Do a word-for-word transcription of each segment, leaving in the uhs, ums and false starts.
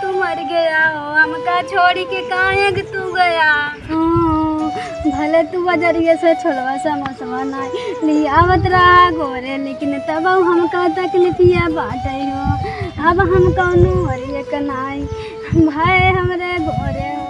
तू मर गया हो, हमका छोड़ी के काहे के तू गया? ओ, भले तू बजरिया से छोलवा समोसवा नाई लियावत रहा गोरे, लेकिन तब हमका तकलीफिया बाटे हो। अब हम कौनो हरिया के नाई, भाई हमरे गोरे हो।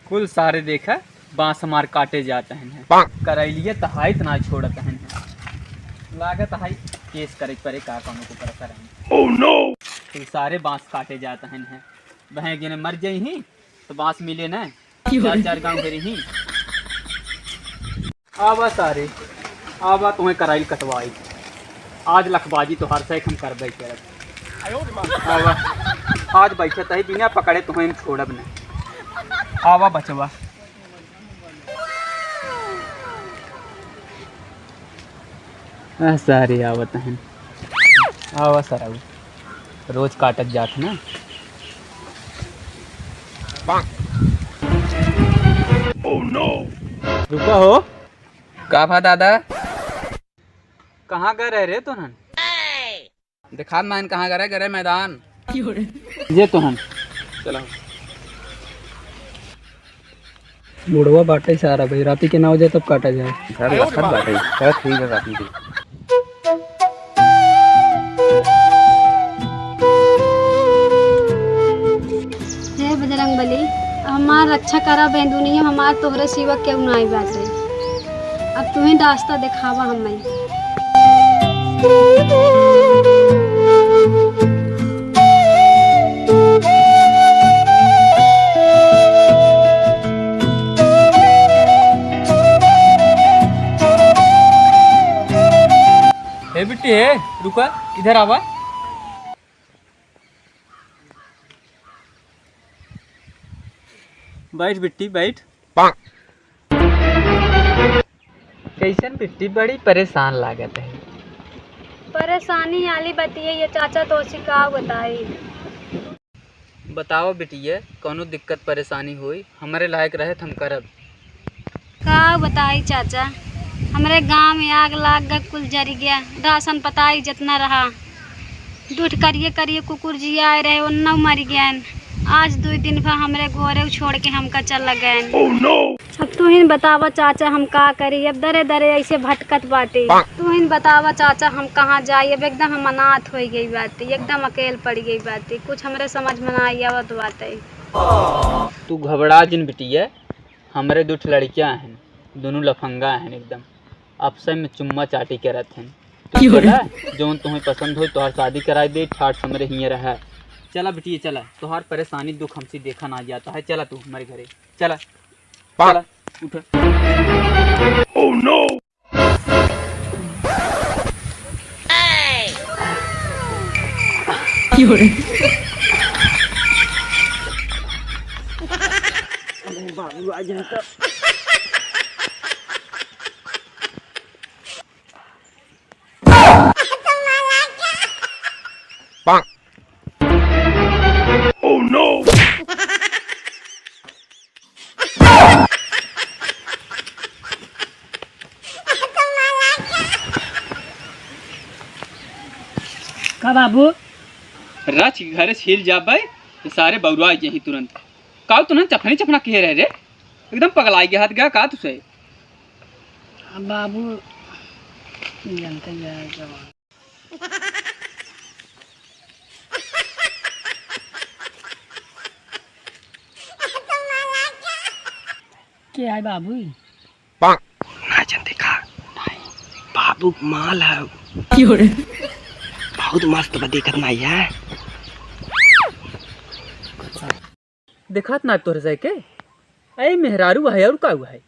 कुल सारे देखा, बांस हमार काटे जात हन है। करैलिया तहाई तना छोड़त हन है। लागत हाई केस करे परे का कौनो को करत रहन। Oh no! कुल सारे बांस काटे जात हन है। वह गिने मर जाई ही तो बांस मिले ना। चार चार गांव घेरी ही। आवा सारे, आवा तुम्हें कराइल कटवाई। आज लखबाजी तोहार से हम करबे करब। आवा, आज बैठत है बिना पकड़े तुम्हें हम छोड़ब नहीं। आवा बचवा। आ, सारे आवत हैं। आवा सारा, रोज काटत जात ना। रुका हो। का भा दादा? कहाँ गए रहे रे तोहन? देखात नाइन कहाँ गए रहे, गए रहे मैदान। जे तोहन। चलो। बुढ़वा बाटे सारा भाई, राती के नौ बजे तब काटा जाए। घर लखत बाटे। चलो ठीक है, राती के। हे बजरंग बली, हमार रक्षा करा, बे दुनिया में हमार तोहरे सिवा केहू नाई बाटे। अब तू ही रास्ता देखावा हमें। हे बिट्टी, हे, रुका, इधर आवा। बैठ बिट्टी, बैठ। कैसन बिट्टी, बड़ी परेशान लागत है। परेशानी आली बतिये ये चाचा, तोसी का बताई। बताओ बिटिया, कौनो दिक्कत परेशानी होई, हमरे लायक रहे त हम करब। का बताई चाचा, हमरे गांव में आग लाग गए, कुल जरि गया, राशन पताई जितना रहा, दूठ करिए करिए कुकुर जियाए रहे, उन्नौ मरि गएन। आज दुइ दिन भा हमरे गोरे छोड़ के हमका चल गएन। Oh no! अब तू ही बतावा चाचा, हम का करी, अब दरे दरे ऐसे भटकत बाटी। तू ही बतावा चाचा, हम कहाँ जाई, अब एकदम हम अनाथ होइ गई बाटी, एकदम अकेल पड़ि गई बाटी, कुछ हमरे समझ में नाई आवत बाटे। तू घबरा जिन बिटिया, हमरे दुठ लड़कियाँ हन, दुनू लफंगा हन एकदम, आपसे में चुम्मा चाटी करत हन। तू चला, जौन तुम्हें पसंद होई, तोहार शादी कराई दे, ठाट हमरे हियाँ रहा। चला बिटिया, चला, तोहार परेशानी दुख हमसे देखा ना जाता है, चला तू हमरे घरे, चला, चला, उठ। Oh no! Oh no! का बाबू? राज के घरे से हिल जाबे, ये सारे बौरा आ जाही तुरंत। का तू ना चफनी चफना कहे रहे रे? एकदम पगलाई गया हाथ गया का तुसे? अब बाबू जानते गया जवान। के आए बाबू? ना जानते का? नहीं, बाबू माल है। क्यों रे? बहुत मस्त बा, देखत नहीं है। देखात ना तोहरे से के? ऐ मेहरारू है और का हुआ है?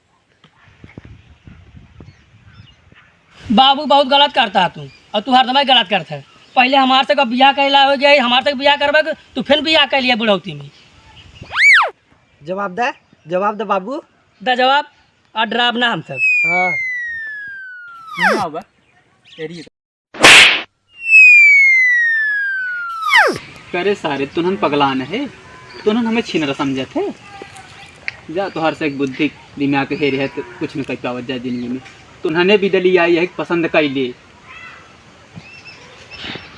बाबू बहुत गलत करता है तू, और तू हरदम ही गलत करता है। पहले हमार से का बियाह कैला हो गया, हमार से बियाह करबा के तू फिर बियाह कर लिया बुढ़ौती में। जवाब दे, जवाब दे बाबू। द जवाब, और डराब ना हम सब। हाँ। ना बा, तेरी। करे सारे, तुनहन पगलान है, तुनहन हमें छिनरा समझत है। जा, तोहर से एक बुद्धि दिमाग हेरे है तो कुछ न कर पावत जा जिंदगी में। तुनहने बिदली आई है, पसंद कैले।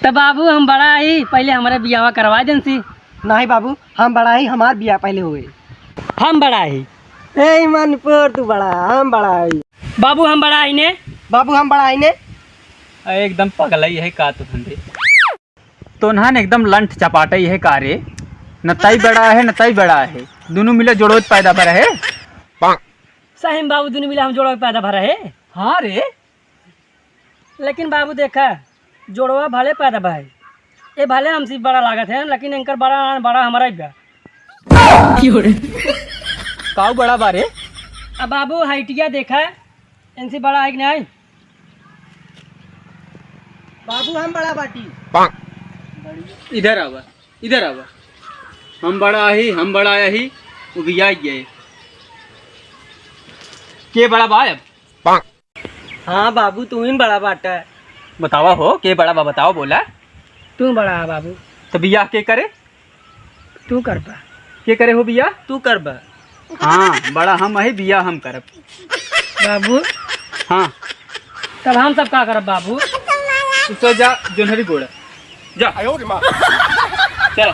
त बाबू, हम बड़ा ही, पहले हमारे बियाह करवा देन सी। नहीं बाबू, हम बड़ा ही, हमार बियाह पहले होए। हम बड़ा ही। ए ईमानपुर, तू बड़ा, हम बड़ा ही। बाबू, हम बड़ा ही ने। बाबू, हम बड़ा ही ने। अरे, एकदम पगला ही है का तू धंधे। तोनहन एकदम लंठ चपाटा ही है का रे? न तई बड़ा है, न तई बड़ा है, दुनू मिले जोड़ो पैदा भर है। सही में बाबू, दुनू मिले हम जोड़ो पैदा भर है। हाँ रे। लेकिन बाबू देखा, जोड़वा भले पैदा भाई, ये भले हमसे बड़ा लागत है, लेकिन इनकर बड़ा, बड़ा हमारा ही बा। काऊ बड़ा बा रे? अब बाबू हाइटिया देखा, इनसे बड़ा है कि नहीं? बाबू हम बड़ा बाटी। इधर आवा, इधर आवा। हम बड़ा ही, हम बड़ा ही, वो भी आ गए। के बड़ा बा अब? हाँ बाबू, तू ही बड़ा बाटा। बतावा हो, के बड़ा बा, बतावा, बोला। तू बड़ा है बाबू। तो बियाह के करे? तू करबा। के करे हो बियाह? तू करबा। हाँ, बड़ा हम है, बियाह हम करब। बाबू। हाँ। तब हम सब का करब बाबू? तू तो जा, जोन्हरी गोड़ा। जा। आयो रे माँ। चल।